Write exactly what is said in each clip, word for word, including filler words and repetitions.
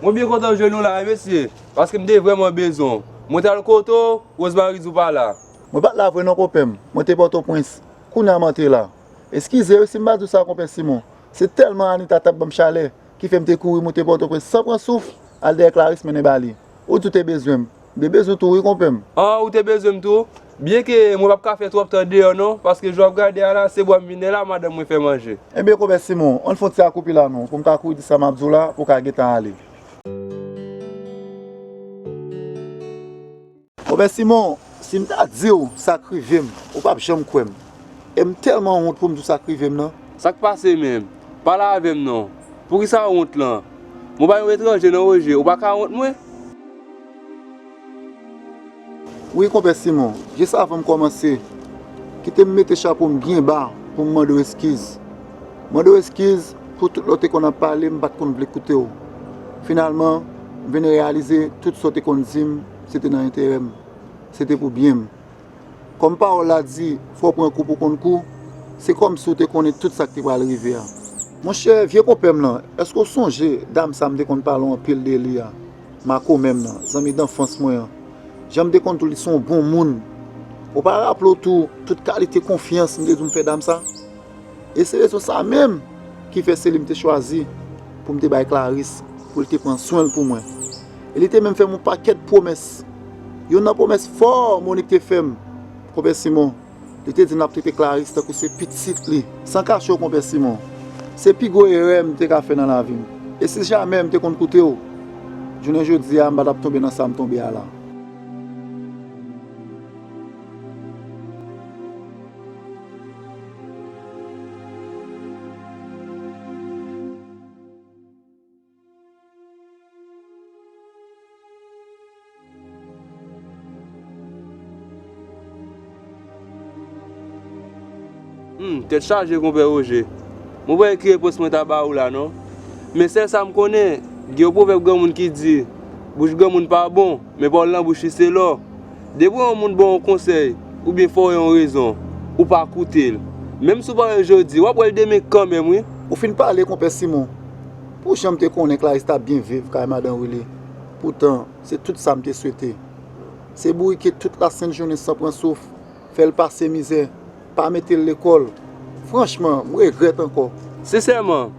Mwen byen kontan jwenn ou la wi mesye, paske m te vrèman bezwen w. Mwen t al kote w, Rosemary di w pa la. Mwen pa t la vre non konpè m, mwen te Pòtoprens. Kounye a m antre la. Eskize wi si m pa di w sa konpè Simon. Se tèlman Anita t ap ban m chalè ki fè m te kouri moute Pòtoprens san pran souf al dèyè Clarisse mennen ba li. Ou di w te bezwen m. M te bezwen w tou wi konpè m. An, ou te bezwen m tou? Byenke mwen p ap ka fè twòp tan deyò non, paske jan w ap gade a la, se bò m vin la, madanm mwen fè manje. Ebyen konpè Simon, ann fè yon ti akoupi la non, pou m ka kouri di sa m ap di w la, pou w ka gentan ale. Konpè Simon, si m ta di w sa k rive m, ou p ap janm kwè m. E m tèlman wont pou m di w sa k rive m nan. Sa k pase menm? Pale avè m non. Poukisa w wont lan? Mwen pa yon etranje non Roger, ou pa ka wont mwen? Wi konpè Simon, jis avan m kòmanse, kite m mete chapo m byen ba pou m mande w eskiz. Mande w eskiz pou tout lè w te konn ap pale m pa t konn vle koute w. Finalman, m vin reyalize tout sa w te konn di m se te nan enterè m, se te pou byen m. Kòm pawòl la di, fò w pran kou pou w konn kou, se kòmsi w te konnen tout sa k te pral rive a. Monchè, vye konpè m lan, èske w sonje dam sa m te konn pale w anpil de li a? Makomè m nan, zanmi danfans mwen an. Jan m te konn di w li se yon bon moun. Ou pa raple w tou tout kalite konfyans m te di w m fè dam sa? E se rezon sa menm ki fè se li m te chwazi pou m te bay Clarisse, pou l te pran swen l pou mwen. E li te menm fè m yon pakèt pwomès. Youn nan pwomès fò Monique te fè m, konpè Simon, li te di l ap trete Clarisse tankou se pitit li. San kache w, konpè Simon, se pi gwo erè m te ka fè nan lavi m. E si jamè m te konn koute w, jounen jodi a m pa t ap tonbe nan sa m tonbe a la. Hmm, tèt chaje konpè Roger. Mwen pa wè ki repons mwen ta ba ou la non. Men sèl sa m konnen, gen yon pwovèb granmoun ki di, bouch granmoun pa bon, men pawòl nan bouch li se lò. Depi yon moun ba w yon konsèy, oubyen fè w yon rezon, ou pa koute l. Menm si w pa wè l jodi, w ap wè l demen kanmenm wi. Ou fin pale konpè Simon. Pou jan m te konnen Clarisse t ap byen viv kay madan Willy. Poutan, se tout sa m te swete. Se bourike tout lasent jounen san pran souf, fè l pase mizè, pa mete l lekòl. Franchman, m regrèt ankò. Sensèman,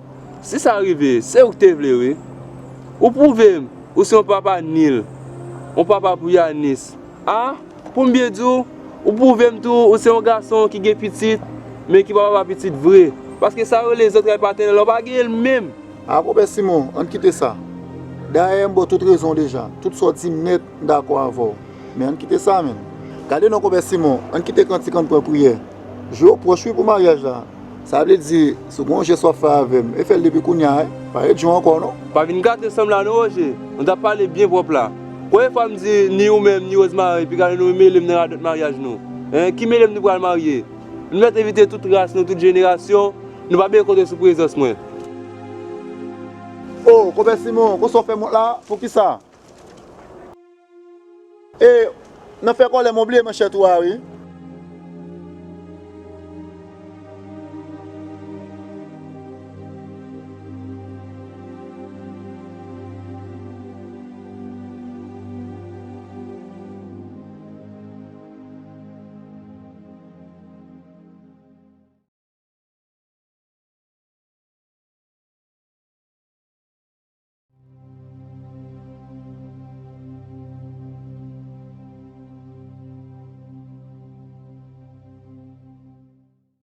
si sa rive, se ou k te vle wi. Ou pwouve m ou se yon papa nil, yon papa pou Yanis. A, pou m byen di w, ou pwouve m tou ou se yon gason ki gen pitit, men ki pa papa pitit vre. Paske sa yo rele zantray patènèl la, ou pa genyen l menm. A, konpè Simon, ann kite sa. Dayè, m ba w tout rezon w deja. Tout sa w di m nèt, m dakò avè w. Men ann kite sa, menn. Gade non, konpè Simon, ann kite kantik, ann pran priyè. Jou yo pwòch wi pou maryaj la. Sa vle di, si w gen yon jès w ap fè avè m, e fè l depi kounye a, wi. Pa ret jwe ankò, non. Pa vin gate san m la, non, Roger. Nou t ap pale byen pwòp la. Konbyen fwa m di ni ou menm, ni Rosemary, piga nou mele m nan radòt maryaj nou? Hen, ki mele m nou pral marye? Nou mèt evite tout ras nou, tout jenerasyon, nou pa bezwen konte sou prezans mwen. O, konpè Simon, konsa w fè m wont la? Poukisa? E, nan fè kòlè m, ou bliye manchèt ou a, wi.